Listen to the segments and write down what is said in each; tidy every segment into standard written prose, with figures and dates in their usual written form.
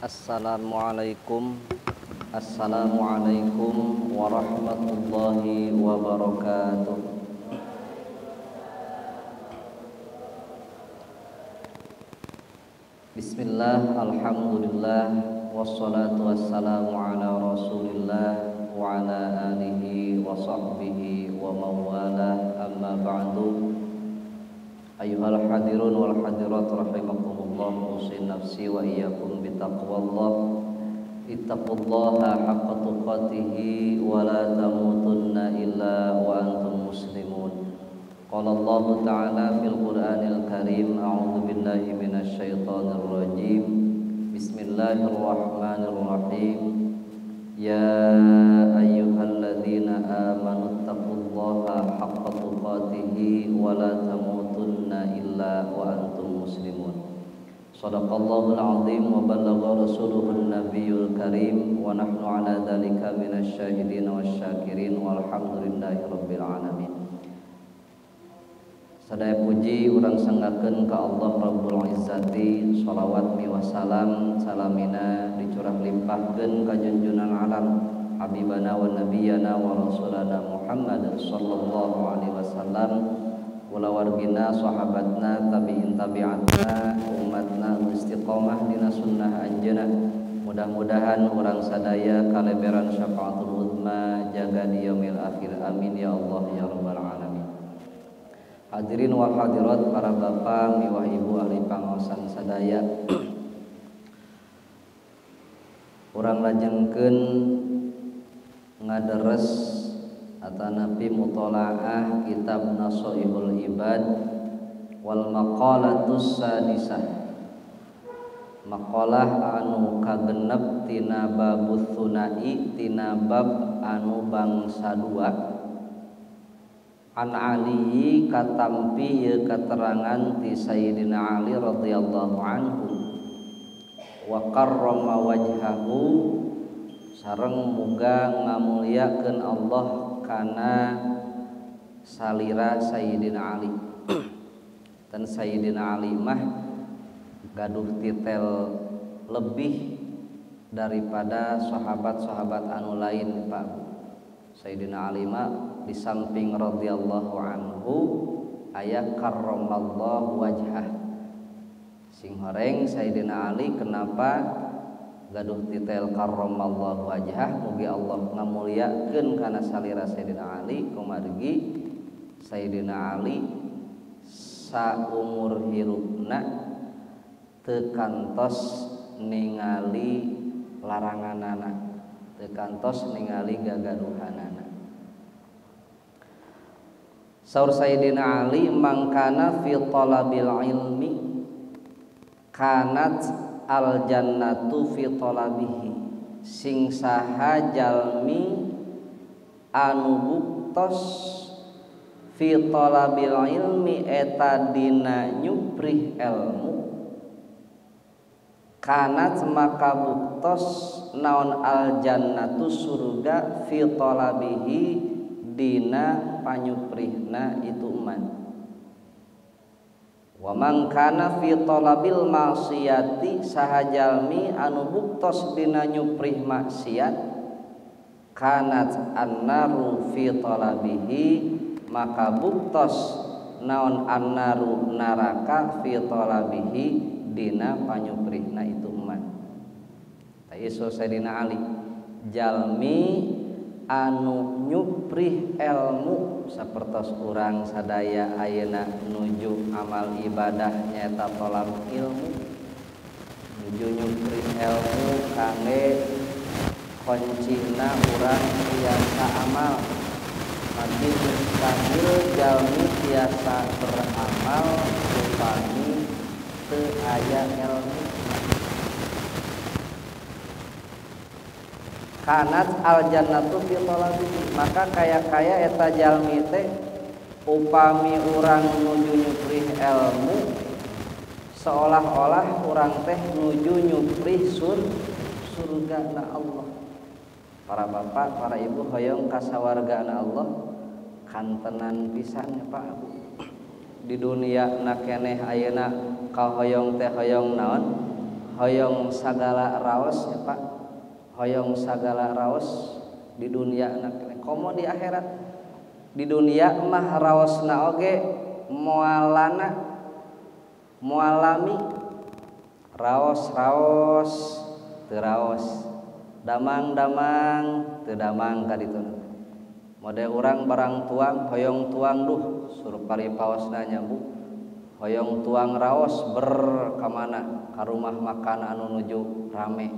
Assalamualaikum. Assalamualaikum warahmatullahi wabarakatuh. Bismillah, alhamdulillah, wassalatu wassalamu ala rasulillah wa ala alihi wa sahbihi wa mawalah, amma ba'du. Ayyuhal hadirun wal hadirat rahimakumullah, usi nafsi wa iyyakum bitaqwallah. Ittaqullaha haqqa tuqatihi wa la tamutunna illa wa antum muslimun. Qala Allahu ta'ala fil Qur'anil Karim, a'udzu billahi minasy syaithanir rajim. Bismillahirrahmanirrahim. Ya ayyuhalladzina amanu taqullaha haqqa tuqatihi wa la tamutunna illa wa antum muslimun. Shadaqallahul azim wa balagha rasuluhun nabiyul karim wa nahnu ala dzalika minasy syahidin wasy syakirin walhamdulillahi rabbil alamin. Sadaya puji urang sanggakeun ka Allah Rabbul Izzati, shalawat mi wassalam salamina dicurah limpahkeun ka junjunan alam habibana wa nabiyana wa rasulana Muhammad sallallahu alaihi wasallam, kulawargina, sahabatna, tabi'in tabi'atna, umatna istiqomah dina sunnah anjeunna. Mudah-mudahan urang sadaya kaleberan syafaatul uzma jaga di yaumil akhir. Amin ya Allah ya rabbal alamin. Hadirin wal hadirat, para bapak miwah ibu ahli pangaosan sadaya, urang lajengkeun ngaderes atanapi mutolaah kitab Nasoihul Ibad wal maqalatus sadisah, maqalah anu kagenep tina babus tsunai, tina bab anu bangsa dua. An Ali katampi ieu katerangan ti Sayyidina Ali radhiyallahu anhu, wa karrama wajhahu, sareng muga ngamuliakeun Allah kana salira Sayyidina Ali. Dan Sayyidina Ali mah gaduh titel lebih daripada sahabat-sahabat anu lain, Pak. Sayyidina Ali mah di samping radhiyallahu anhu aya karramallahu wajhah. Sing horeng Sayyidina Ali kenapa gaduh titel karramallahu wajhah, mugi Allah ngamuliakeun kana salira Sayyidina Ali, kumargi Sayyidina Ali saumur hirupna teu kantos ningali laranganana, teu kantos ningali gagaduhanana. Saur Sayyidina Ali, mangkana fi talabil ilmi kanat al jannatu fi talabihi. Sing saha jalmi anu buktos fi talabil ilmi eta dina nyuprih ilmu, kanat maka buktos naon al jannatu surga fi talabihi dina panyuprihna itu man. Wa man kana fi talabil maksiati, sahajalmi anu buktos dina nyuprih maksiat, kanat annaru fi talabihi, maka buktos naon annaru neraka fi talabihi dina panyuprihna itu man. Taiso Sayyidina Ali, jalmi anu nyuprih ilmu sapertos urang sadaya ayeuna nuju amal ibadah nyaeta tolab ilmu, nuju nyuprih ilmu kangge kuncina urang tiasa amal. Mati mustahil jalmi tiasa beramal upami teu aya ilmu. Kanat al jannatu fi talabihi, maka kaya-kaya eta jalmi teh upami urang nuju nyuprih ilmu seolah-olah urang teh nuju nyuprih surga na Allah. Para bapak, para ibu hoyong kasawarga na Allah kantenan pisan ya Pak Bu. Di dunia na keneh ayeuna kahoyong teh hoyong naon? Hoyong sagala raos ya Pak, hoyong sagala raos di dunia anak komo di akhirat. Di dunia mah raosna oge moalana moalami, raos-raos teu raos, damang-damang teu damang ka ditu. Mode urang barang tuang hoyong tuang duh suruh paripaosna nya Bu. Hoyong tuang raos ber ka mana ka rumah makan anu nuju rame.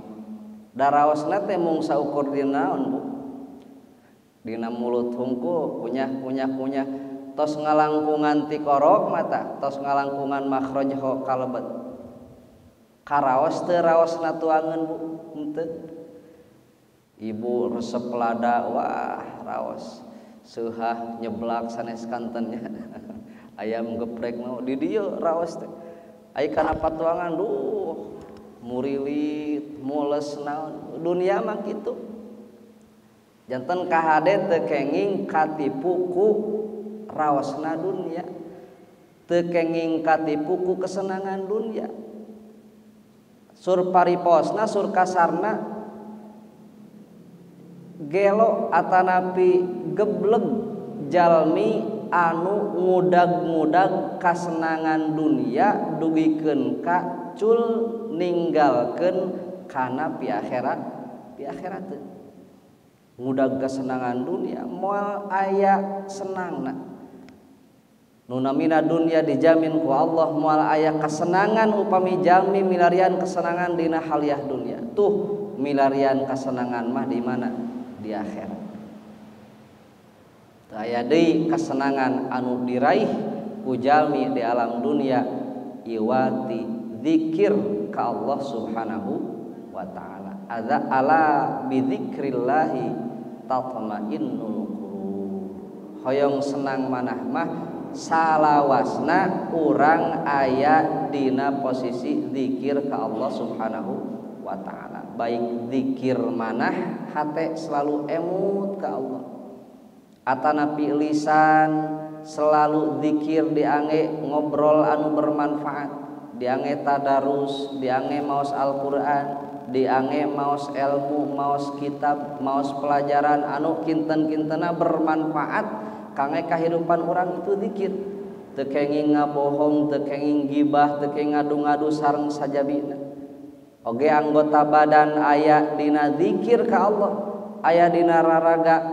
Da raosna teh mung saukur dina naon Bu? Dina mulut hungkul kunyah kunyah kunyah tos ngalangkungan ti korok mata, tos ngalangkungan makhraj kalebet. Karaos teu raosna tuangeun Bu, henteu. Ibu resep lada, wah raos. Seuhah nyeblak sanes kantennya. Ayam geprek mau di dieu raos teh. Ai kana patuangan duh murilit, mules naon. Dunia mah kitu. Janten kahade teu kenging katipu ku raosna dunia, teu kenging katipu ku kesenangan dunia. Sur pariposna sur kasarna gelo atanapi gebleg jalmi anu ngudag-ngudag kasenangan dunia dugikeun ka cul ninggalkeun kana pi akhirat, pi akhirat. Ngudag kesenangan dunia moal aya senangna. Nu namina dunia dijamin ku Allah moal aya kesenangan upami jalmi milarian kesenangan dina haliah dunia. Tuh milarian kesenangan mah di mana? Di akhirat. Teu aya deui kesenangan anu diraih ku jalmi di alam dunia iwati zikir ka Allah Subhanahu wa taala. Adza ala bi dzikrillahi tatmainnul qulub. Hoyong senang manah mah salawasna urang aya dina posisi zikir ka Allah Subhanahu wa taala. Baik zikir manah hate selalu emut ka Allah, atanapi lisan selalu zikir diange ngobrol anu bermanfaat, diange tadarus, diange maos Al-Qur'an, diange maos ilmu, maos kitab, maos pelajaran anu kinten-kintena bermanfaat kangge kahirupan urang itu zikir. Teu kenging ngabohong, teu kenging gibah, teu kenging ngadu-ngadu sareng sajabina. Oge anggota badan aya dina zikir ka Allah, aya dina raraga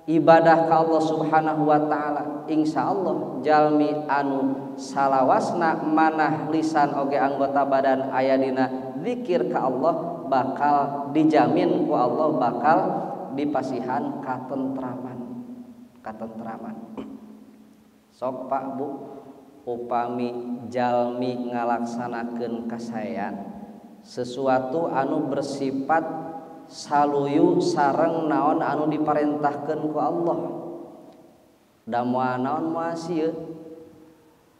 ibadah ka Allah Subhanahu wa taala. Insyaallah jalmi anu salawasna manah lisan oge anggota badan aya dina zikir ka Allah bakal dijamin ku Allah bakal dipasihan katentraman. Katentraman. Sok Pak Bu, upami jalmi ngalaksanakeun kasaean sesuatu anu bersifat saluyu sareng naon anu diparentahkeun ku Allah. Da moal naon moal sieun.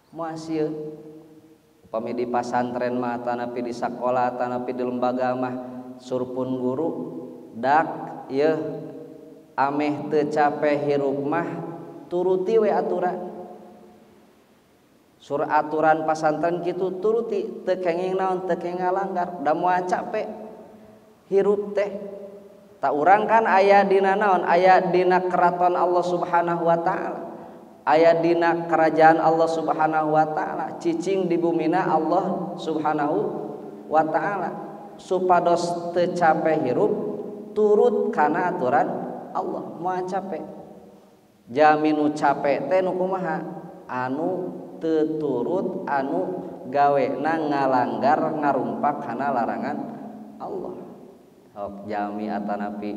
Moal sieun. Upami di pasantren mah atanapi di sakola atanapi di lembaga mah surpun guru dak yeuh ameh teu cape hirup mah turuti we aturan. Sur aturan pasantren kitu turuti, teu kenging naon teu kenging ngalanggar, da moal cape hirup teh. Tak urang kan aya dina naon, aya dina keraton Allah Subhanahu wa taala, aya dina kerajaan Allah Subhanahu wa taala, cicing di bumina Allah Subhanahu wa taala. Supados teu cape hirup turut kana aturan Allah, moal capek. Jaminu capek teh nu kumaha? Anu teu turut, anu gawena ngalanggar ngarumpak kana larangan Allah. Sok jalmi atanapi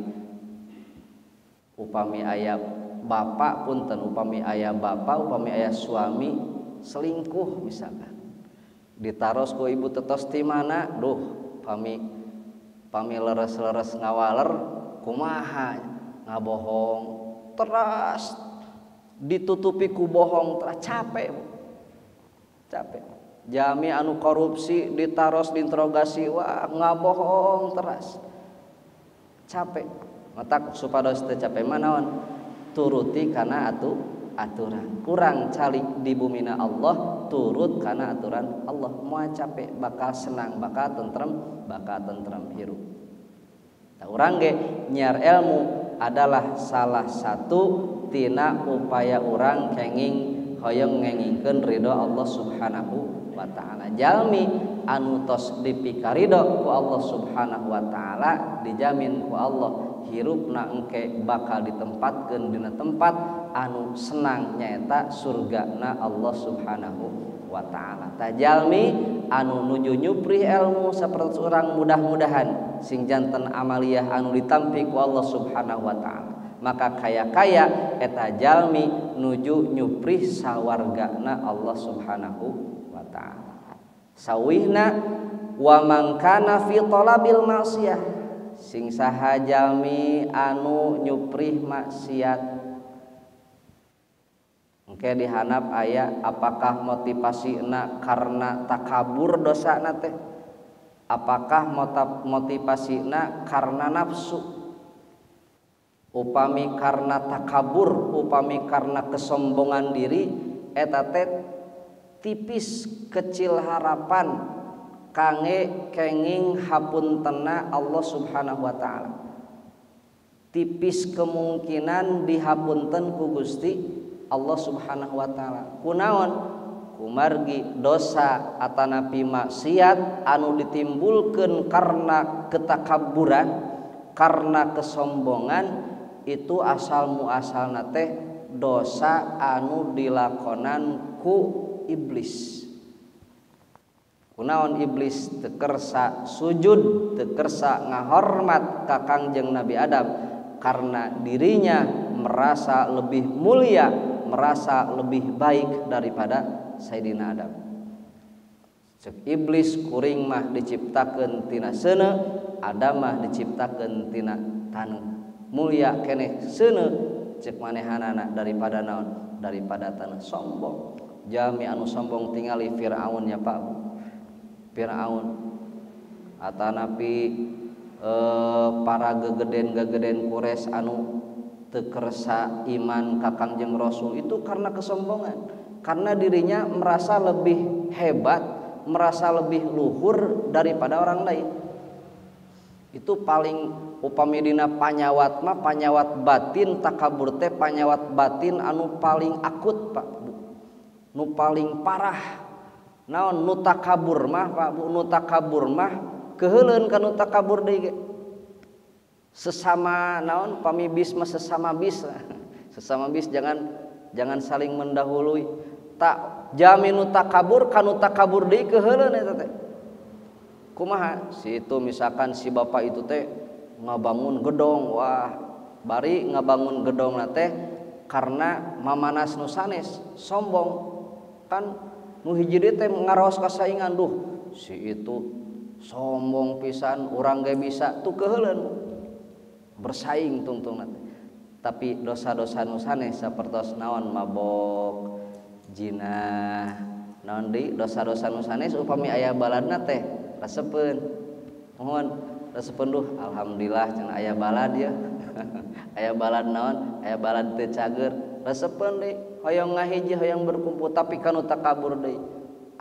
upami aya bapak punten, upami aya bapak, upami aya suami selingkuh misalkan. Ditaros ku ibu tetos ti mana? Duh, pami pami leres-leres ngawaler kumaha ngabohong teras ditutupi ku bohong teras capek Bu. Capek. Jami anu korupsi ditaros diinterogasi wah ngabohong teras. Capek. Matak supados teu capek mah naon? Turuti kana aturan. Kurang calik di bumina Allah turut karena aturan Allah. Moal capek, bakal senang, bakal tentrem hirup. Tah urang ge nyiar ilmu adalah salah satu tina upaya urang kenging hoyong ngengingkeun ridho Allah Subhanahu wa taala. Jalmi anu tos dipikarido ku Allah Subhanahu wa taala dijamin ku Allah hirupna engke bakal ditempatkeun dina tempat anu senang nyaeta surgana Allah Subhanahu wa taala. Tah jalmi anu nuju nyuprih ilmu sapertos urang mudah-mudahan sing janten amaliyah anu ditampi ku Allah Subhanahu wa taala. Maka kaya-kaya eta jalmi nuju nyuprih sawargana Allah Subhanahu wa taala. Sawihna wa man kana fi talabil maksiyah, sing saha jalmi anu nyuprih maksiat. Engke dihanap aya apakah motivasina karena takabur dosana teh? Apakah motivasina karena nafsu? Upami karena takabur, upami karena kesombongan diri, eta teh tipis kecil harapan kange kenging hapuntena Allah Subhanahu wa taala. Tipis kemungkinan dihapunten ku Gusti Allah Subhanahu wa taala. Kunaon? Kumargi dosa atanapi maksiat anu ditimbulkeun karena ketakaburan, karena kesombongan, itu asal muasalna teh dosa anu dilakonan ku iblis. Kunaon iblis teu kersa sujud, teu kersa ngahormat ka Kangjeng Nabi Adam karena dirinya merasa lebih mulia, merasa lebih baik daripada Sayyidina Adam. Cek iblis kuring mah diciptakeun tina seuneu, Adam mah diciptakeun tina taneuh. Mulia keneh seuneu cek manehanana daripada naon? Daripada taneuh. Sombong. Jalmi anu sombong tingali Firaun ya Pak. Firaun atanapi para gegeden-gegeden Quraisy anu teu kersa iman ka Kangjeng Rasul itu karena kesombongan, karena dirinya merasa lebih hebat, merasa lebih luhur daripada orang lain. Itu paling upami dina panyawat mah panyawat batin takabur teh panyawat batin anu paling akut Pak Bu, nu paling parah. Naon nu takabur mah Pak Bu, nu takabur mah keuheuleun ka nu takabur deui ge. Sesama naon pami bis mah sesama bis. Sesama bis jangan saling mendahului. Tak jamin nu takabur ka nu takabur deui keuheuleun eta teh. Kumaha? Si itu misalkan si bapak itu teh ngabangun gedong, wah bari ngabangun gedong na teh karena mamanas nu sanes, sombong. Kan nu hiji deui teh ngaraos kasaingan, duh si itu sombong pisan, urang ge bisa tuh keuheuleun. Bersaing tungtung teh. Tapi dosa-dosa nu sanes sapertos naon mabok, jinah, naon deui dosa-dosa nu sanes upami aya baladna teh resepeun. Mohon resepeun duh alhamdulillah cenah aya balad ya. Aya balad naon? Aya balad teu cager. Resepeun deui hoyong ngahiji hoyong berkumpul tapi kanu takabur deui.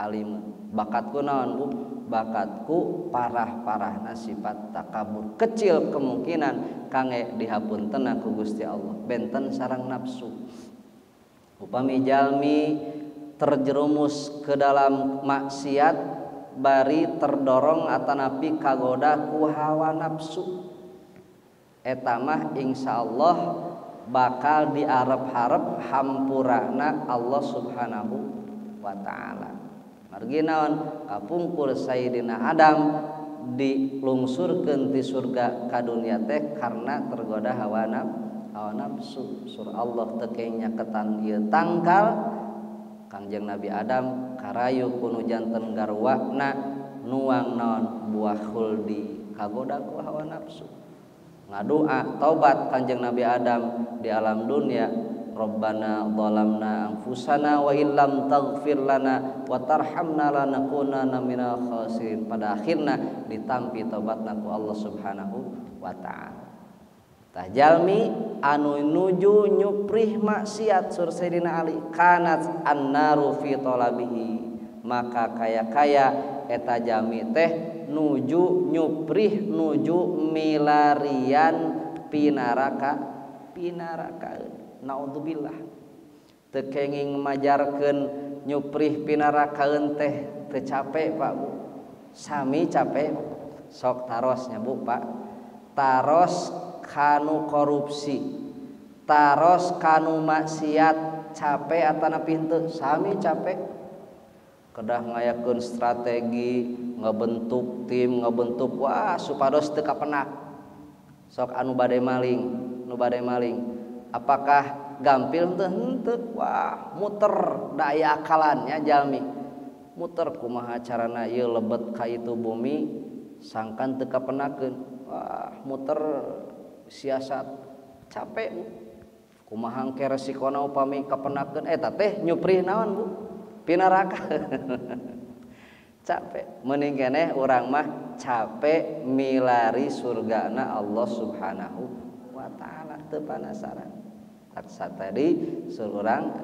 Alimun. Bakatku naon Bu? Bakatku parah-parahna sifat takabur. Kecil kemungkinan kange dihapuntena ku Gusti Allah. Benten sarang nafsu. Upami jalmi terjerumus ke dalam maksiat bari terdorong atanapi kagoda ku hawa nafsu, eta mah insyaallah bakal diarep-harep hampurana Allah Subhanahu wa taala. Margi naon? Kapungkur Sayyidina Adam dilungsurkeun ti surga ka dunia teh karena tergoda hawa nafsu. Sur Allah teu nyaketan ieu tangkal Kangjeng Nabi Adam karayu kuno janten garwana nuang naon buah khuldi kagoda ku hawa nafsu. Ngadoa taubat Kangjeng Nabi Adam di alam dunia, Rabbana zalamna anfusana wa illam taghfir lana wa tarhamna lanakunanna minal khasirin. Pada akhirna ditampi taubatna ku Allah Subhanahu wa taala. Tah jalmi anu nuju nyuprih maksiat sur Sayyidina Ali kanat annaru fi talabihi maka kaya-kaya eta jalmi teh nuju nyuprih nuju milarian pinaraka pinaraka. Naudzubillah. Teu kenging majarkeun nyuprih pinarakaeun teh teu capek Pak Bu. Sami capek sok tarosnya Bu Pak. Taros kanu korupsi, taros kanu maksiat capek atanapi henteu? Sami capek. Kedah ngayakeun strategi, ngabentuk tim, ngabentuk wah supados teu kapenak. Sok anu bade maling, nu bade maling. Apakah gampil henteu? Henteu. Wah, muter da aya akalannya jalmi. Muter kumaha carana ieu lebet ka itu bumi sangkan teu kapenakeun. Wah, muter siasat capek Bu. Kumaha engke resikona upami kapenakeun eta teh nyuprih naon Bu? Pinaraka. Capek. Mending keneh urang mah capek milari surgana Allah Subhanahu wa taala teu panasaran. Taksa tadi sur urang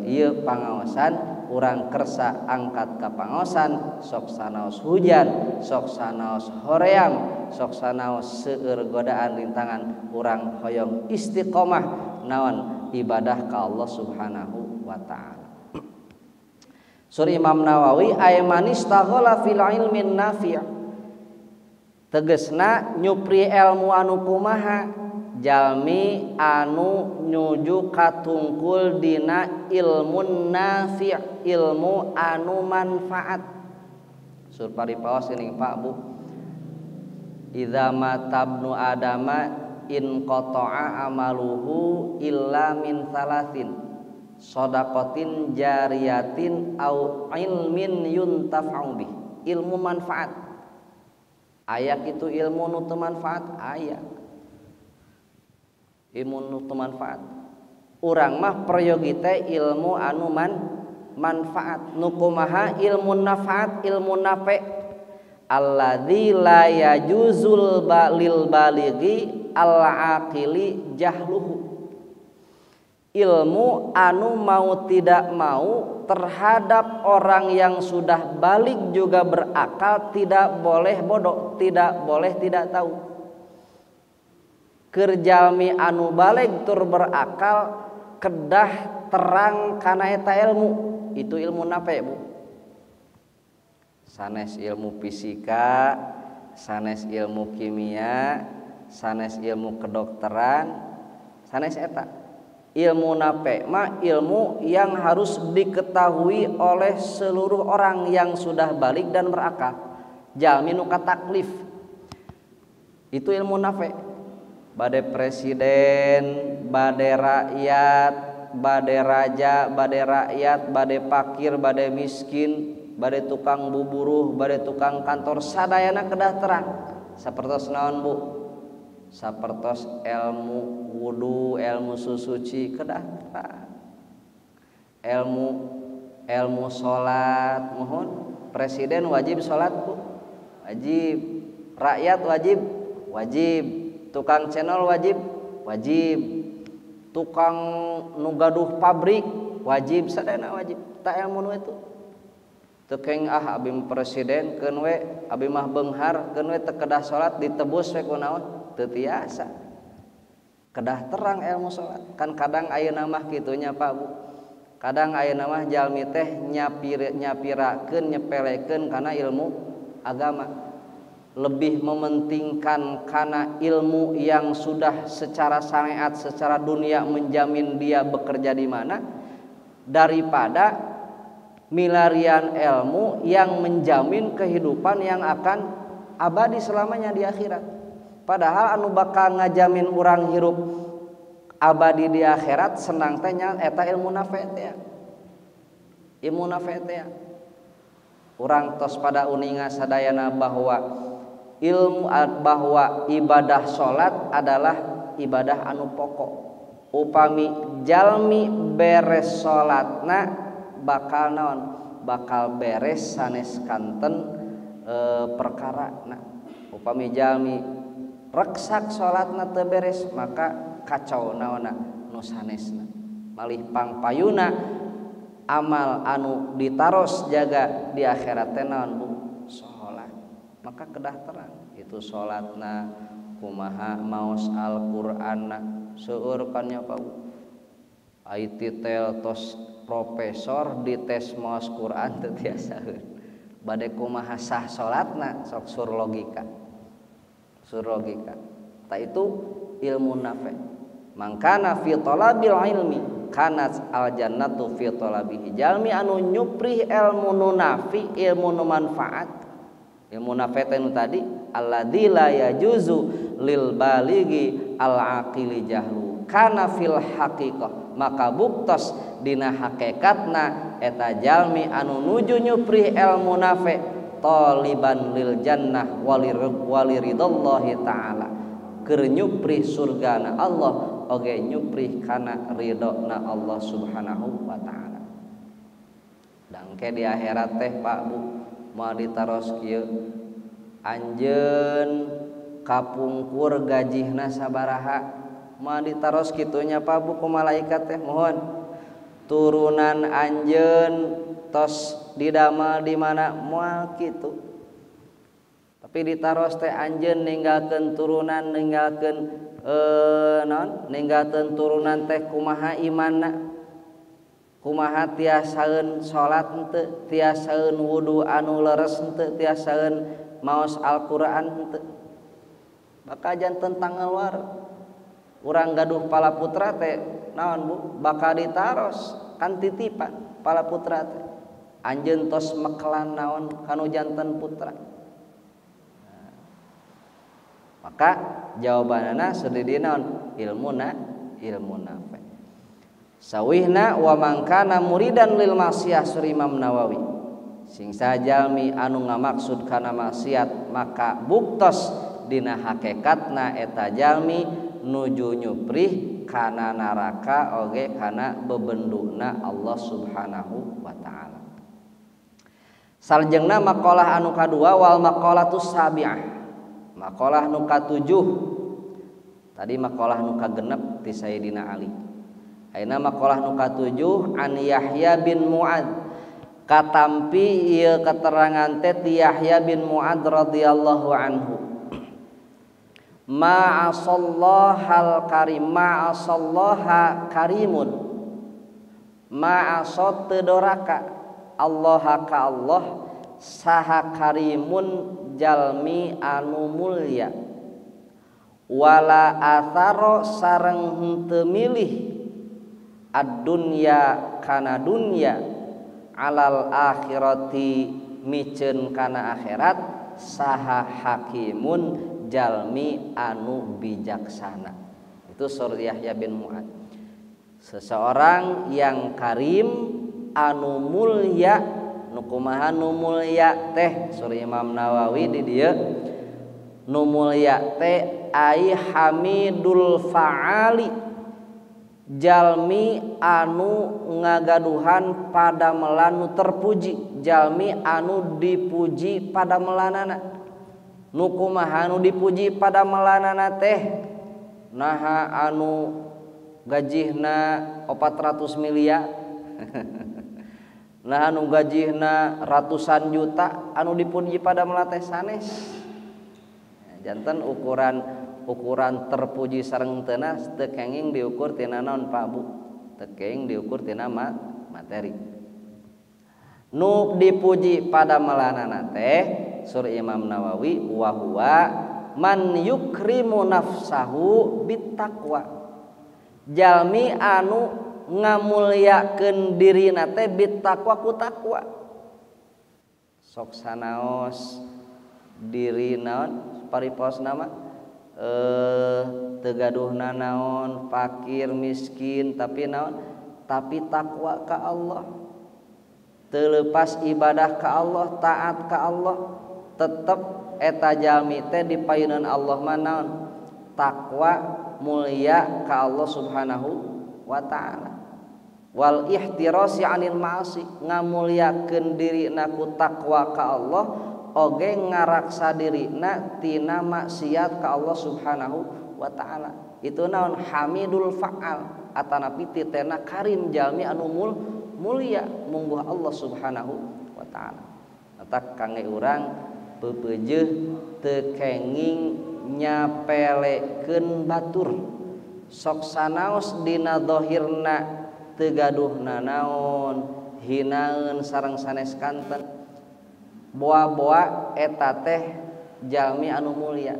ieu pangaosan urang kersa angkat ka pangaosan sok sanaos hujan, sok sanaos hoream, sok sanaos seueur godaan rintangan urang hoyong istiqomah naon ibadah ka Allah Subhanahu wa taala. Sur Imam Nawawi ay manistaghala fil ilmin nafi'. Tegesna nyupri ilmu anu kumaha jalmi anu nyuju katungkul dina ilmun nafi', ilmu anu manfaat. Sur paripaos geuning Pak Bu. Idza matabnu adama in qata'a amaluhu illa min thalathin. Shadaqatin jariyatin au ilmin yuntafa'u bih. Ilmu manfaat. Aya kitu ilmu nu teu manfaat aya. Ilmu nu teu manfaat. Urang mah peryogi teh ilmu anu manfaat. Nu kumaha ilmu nafaat, ilmu nafe. Alladzi la yajuzul balil balighi al aqili jahluhu. Ilmu anu mau tidak mau terhadap orang yang sudah balik juga berakal tidak boleh bodoh, tidak boleh tidak tahu. Keur jalmi anu balik tur berakal kedah terang kana eta ilmu, itu ilmu nape Bu? Sanes ilmu fisika, sanes ilmu kimia, sanes ilmu kedokteran, sanes eta. Ilmu nape mah ilmu yang harus diketahui oleh seluruh orang yang sudah balik dan berakal. Jalmi nu kataklif. Itu ilmu nape. Bade presiden, bade rakyat, bade raja, bade rakyat, bade pakir, bade miskin, bade tukang buburuh, bade tukang kantor, sadayana kedah terang. Sapertos naon Bu? Sapertos ilmu wudu, ilmu susuci kedah terang. Ilmu salat, mohon. Presiden wajib salat Bu? Wajib. Rakyat wajib? Wajib. Tukang channel wajib? Wajib. Tukang nu gaduh pabrik wajib, sadayana wajib. Tak ilmu nu itu. Teu keng ah abi presiden keun we, abi mah beunghar keun we teu kedah salat ditebus we kunaon? Teu tiasa. Kedah terang ilmu salat. Kan kadang ayeuna mah kitunya Pak Bu. Kadang ayeuna mah jalmi teh nyapirakeun nyepelekeun kana ilmu agama. Lebih mementingkan kana ilmu yang sudah secara syariat, secara dunia menjamin dia bekerja di mana daripada milarian ilmu yang menjamin kehidupan yang akan abadi selamanya di akhirat. Padahal anu bakal ngajamin urang hirup abadi di akhirat senang teh nya eta ilmu nafe teh. Ilmu nafe teh. Urang tos pada uninga sadayana bahwa ilmu bahwa ibadah salat adalah ibadah anu pokok. Upami jalmi beres salatna bakal naon? Bakal beres sanes kanten perkara. Nah, upami jalmi Reksak salatna teu beres maka kacau naonna nu sanesna. Malih pangpayuna amal anu ditaros jaga di akhirat teh naon Bu? Salat. Maka kedah terang itu salatna kumaha maos Al-Qur'anna seueur kan nya Pak Bu. Ai titel tos profesor dites maos Qur'an teu tiasaeun. Bade kumaha sah salatna sok sur logika. Sur logika. Ta itu ilmu nafi. Mangkana fi talabil ilmi kanat al jannatu fi talabihi. Jalmi anu nyuprih ilmu nu nafi, ilmu nu manfaat. Ilmu nafi teh nu tadi alladzi la yajuzu lil balighi al aqili jahlu. Kana fil haqiqah, maka buktos dina hakikatna eta jalmi anu nuju nyuprih ilmu nafi taliban lil jannah waliridallahi ta'ala, keur nyuprih surgana Allah oge nyuprih kana ridona Allah subhanahu wa ta'ala. Dangke di akhirat teh Pak Bu moal ditaros kieu anjeun kapungkur gajihna sabaraha, moal ditaros kitunya Pak Bu ku malaikat teh. Mohon turunan anjeun tos didamel di mana moal kitu. Tapi ditaros teh anjeun ninggalkeun turunan, ninggalkeun naon? Ninggalkeun turunan teh kumaha imanna? Kumaha tiasaeun salat henteu, tiasaeun wudu anu leres henteu, tiasaeun maos Al-Qur'an henteu. Bakal janten tangeluar. Urang gaduh pala putra teh naon Bu? Bakal ditaros kan titipan pala putra teh. Anjeun tos mekelan naon kanu janten putra. Nah, maka jawabanana sadidi naon? Ilmuna, ilmu nafi. Sawihna wa mangkana muridan lil maksiyah sur Imam Nawawi. Sing sajalmi anu ngamaksud kana maksiat maka buktos dina hakikatna eta jalmi nuju nyuprih kana neraka oge kana bebenduna Allah Subhanahu wa ta'ala. Salajengna maqalah anu kadua wal maqalatus sabi'ah. Maqalah nu katujuh. Tadi maqalah nu kagenep ti Sayyidina Ali. Ayeuna maqalah nu katujuh an Yahya bin Mu'ad. Katampi ieu keterangan teh ti Yahya bin Mu'ad radhiyallahu anhu. Ma'asallahal karim, ma'asallaha karimun, ma'asot tedoraka Allah ka Allah saha karimun jalmi anu mulya, wala atharo sareng henteu milih ad-dunya kana dunya alal akhirati miceun kana akhirat saha hakimun jalmi anu bijaksana. Itu surah Yahya bin Mu'ad. Seseorang yang karim anu mulya, nu kumaha nu mulya teh surah Imam Nawawi di dieu nu mulya teh ai hamidul faali, jalmi anu ngagaduhan padamelan nu terpuji, jalmi anu dipuji padamelanana. Nu kumaha nu dipuji padamelanana teh naha anu gajihna 400 miliar nah anu gajihna ratusan juta anu dipuji padamelan teh sanes. Janten ukuran terpuji sareng teuna teu kenging diukur tina naon Pak Bu? Teu kenging diukur tina materi. Nu dipuji padamelanana teh sur Imam Nawawi wa huwa man yukrimu nafsahu bittaqwa, jalmi anu ngamulyakeun dirina teh bittaqwa ku takwa. Sok sanaos diri naon paripos nama teu gaduhna naon, fakir miskin tapi naon, tapi takwa ka Allah, teu leupas ibadah ka Allah, taat ka Allah, tetep eta jalmi teh dipayunan Allah mah naon, takwa mulia ka Allah Subhanahu wa ta'ala. Wal ihtirasi anil ma'asi, ngamulyakeun dirina ku takwa ka Allah oge ngaraksa dirina tina maksiat ka Allah Subhanahu wa taala. Itu naon hamidul faal atanapi titena karim jalmi anu mulia mungguh Allah Subhanahu wa taala. Matak kangge urang peupeujeuh teu kenging nyapelekeun batur. Sok sanaos dina zahirna teu gaduh nanaon, hinaeun sareng sanes kanten. Boa-boa eta teh jalmi anu mulia.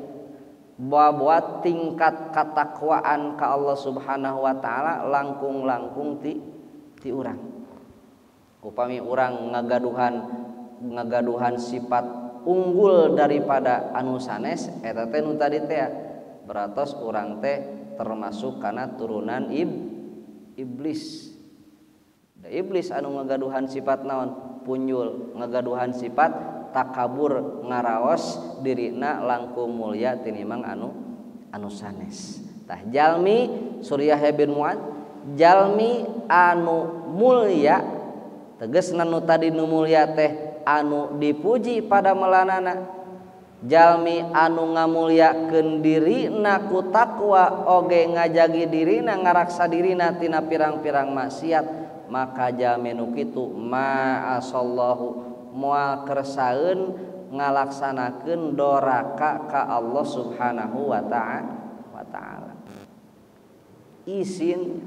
Boa-boa tingkat katakwaan ka Allah Subhanahu wa taala langkung-langkung ti urang. Upami urang ngagaduhan sifat unggul daripada anu sanes eta teh nu tadi teh beratos urang teh termasuk kana turunan iblis. Da iblis anu ngagaduhan sifat naon? Punjul, ngagaduhan sifat takabur, ngaraos dirina langkung mulia tinimang anu sanes. Tah jalmi Suryah bin Muad jalmi anu mulia tegasna nu tadi nu mulia teh anu dipuji pada melanana. Jalmi anu ngamulyakeun dirina ku takwa oge ngajagi dirina ngaraksa dirina tina pirang-pirang maksiat, maka jalmi nu kitu ma'asallahu moal kersaeun ngalaksanakeun doraka ka Allah Subhanahu wa ta'ala. Isin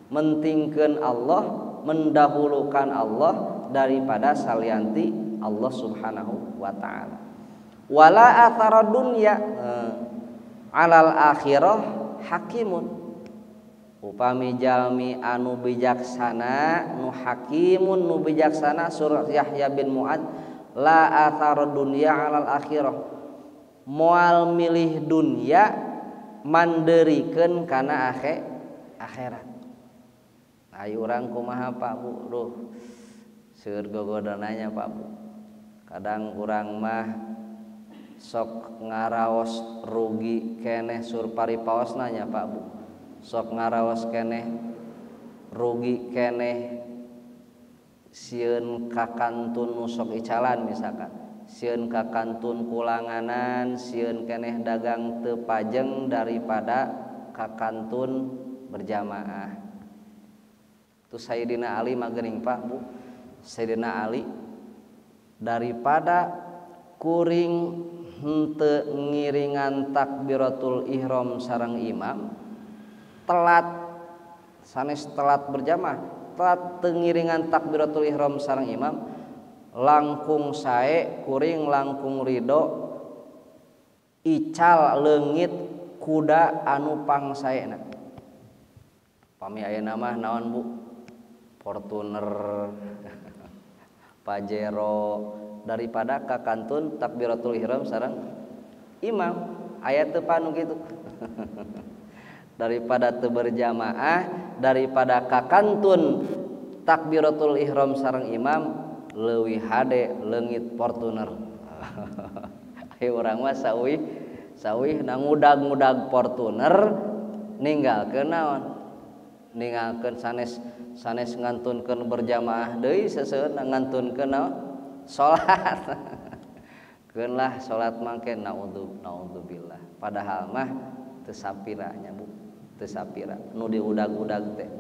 mentingkeun Allah, mendahulukan Allah daripada salianti Allah Subhanahu wa ta'ala. Wala athara dunya alal akhirah hakimun. Upami jalmi anu bijaksana nu hakimun nu bijaksana surah Yahya bin Muad la athara dunya alal akhirah moal milih dunya manderikeun kana akhirat. Ayo urang kumaha Pak Bu, duh seueur gogodananya Pak Bu. Kadang urang mah sok ngaraos rugi keneh sur paripaosna nya Pak Bu. Sok ngaraos keneh rugi keneh sieun kakantun nu sok icalan misalkan, sieun kakantun kulanganan, sieun keneh dagang teu pajeng daripada kakantun berjamaah. Itu Sayyidina Ali mah geuning Pak Bu. Sayyidina Ali daripada kuring henteu ngiringan takbiratul ihram sareng imam telat sanes telat berjamaah, telat teu ngiringan takbiratul ihram sareng imam, langkung sae kuring langkung ridho ical leungit kuda anu pangsaena. Pami ayeuna mah naon Bu? Fortuner, Pajero, daripada ka kantun takbiratul ihram sareng imam. Aya teu panu kitu. Daripada teu berjamaah, daripada ka kantun takbiratul ihram sareng imam leuwih hade leungit Fortuner. Ayo urang mah sawih na ngudag-ngudag Fortuner ninggalkeun naon? Ninggalkeun sanes ngantunkeun berjamaah deui seseueurna ngantunkeun naon? Salat. Keun lah salat mangke naudzubillah. Padahal mah teu sapira nya Bu, teu sapira nu diudag-udag teh.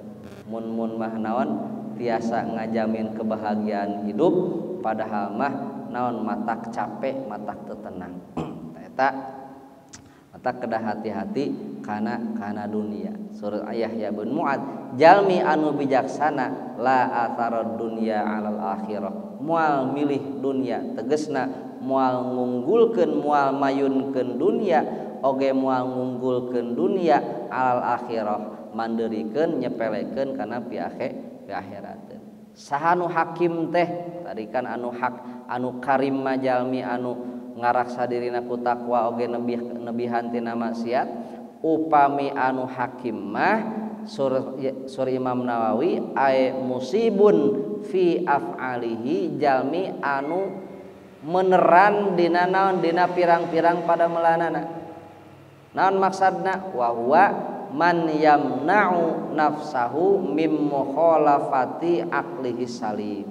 Mun-mun mah naon tiasa ngajamin kebahagiaan hidup, padahal mah naon matak capek, matak teu tenang. Eta matak kedah hati-hati kana dunia. Surah Yahya bin Muad jalmi anu bijaksana la athara dunya alal akhirah moal milih dunia tegesna moal ngunggulkeun moal mayunkeun dunia oge moal ngunggulkeun dunia alal akhirah manderikeun nyepelekeun kana pi akhirateun. Saha nu hakim teh tadi kan anu hak anu karim mah jalmi anu ngaraksa dirina ku takwa oge nebihan tina maksiat. Upami anu hakim mah sur Imam Nawawi ae musibun fi af'alihi jalmi anu meneran dina naon dina pirang-pirang pada melanana. Naon maksudna? Wa huwa man yamna'u nafsahu mim mukhalafati aqlihi salim.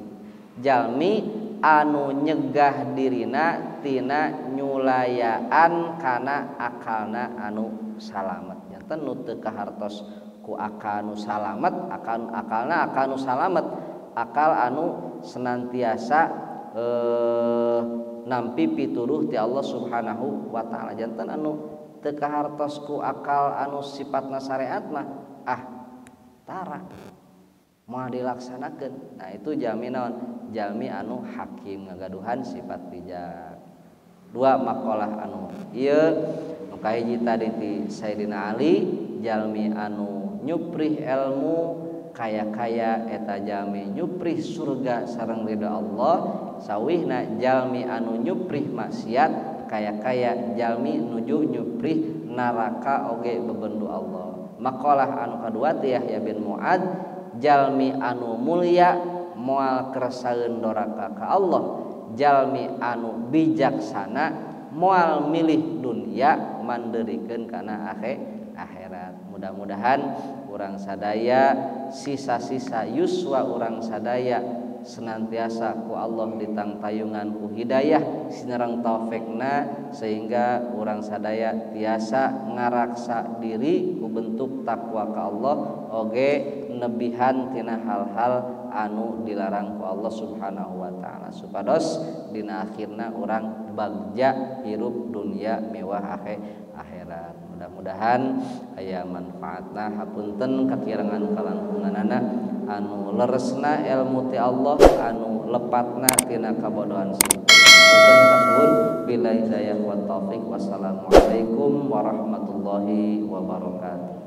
Jalmi anu nyegah dirina tina nyulayaan kana akalna anu salamet. Janten nu teu kahartos ku akal nu salamet, akalna akal nu salamet, akal anu senantiasa nampi pituduh ti Allah Subhanahu wa taala. Janten anu teu kahartos ku akal anu sifatna syariat mah ah tara moal dilaksanakeun. Nah itu jalmi naon? Jalmi anu hakim ngagaduhan sifat bijak. Dua makalah anu ieu nu kahiji tadi ti Sayyidina Ali, jalmi anu nyuprih ilmu kaya-kaya eta jalmi nyuprih surga sareng ridha Allah. Sawihna jalmi anu nyuprih maksiat kaya-kaya jalmi nuju nyuprih neraka oge bebendu Allah. Makalah anu kadua ti Yahya bin Mu'ad, jalmi anu mulia moal keresaeun doraka ka Allah, jalmi anu bijaksana moal milih dunia manderikeun kana akhirat. Mudah-mudahan urang sadaya sisa-sisa yuswa urang sadaya senantiasa ku Allah ditangtayungan ku hidayah sinareng taufikna sehingga urang sadaya tiasa ngaraksa diri ku bentuk takwa ka Allah oge nebihan tina hal-hal anu dilarang ku Allah Subhanahu wa taala supados dina akhirna urang bagja hirup dunia mewah akhirat. Mudah-mudahan aya manfaatna. Hapunten kakirangan kalangkunganana anu leresna ilmu ti Allah anu lepatna tina kabodohan simkuring. Hapunten kasuhun billahi hidayah wa taufik. Wassalamualaikum warahmatullahi wabarakatuh.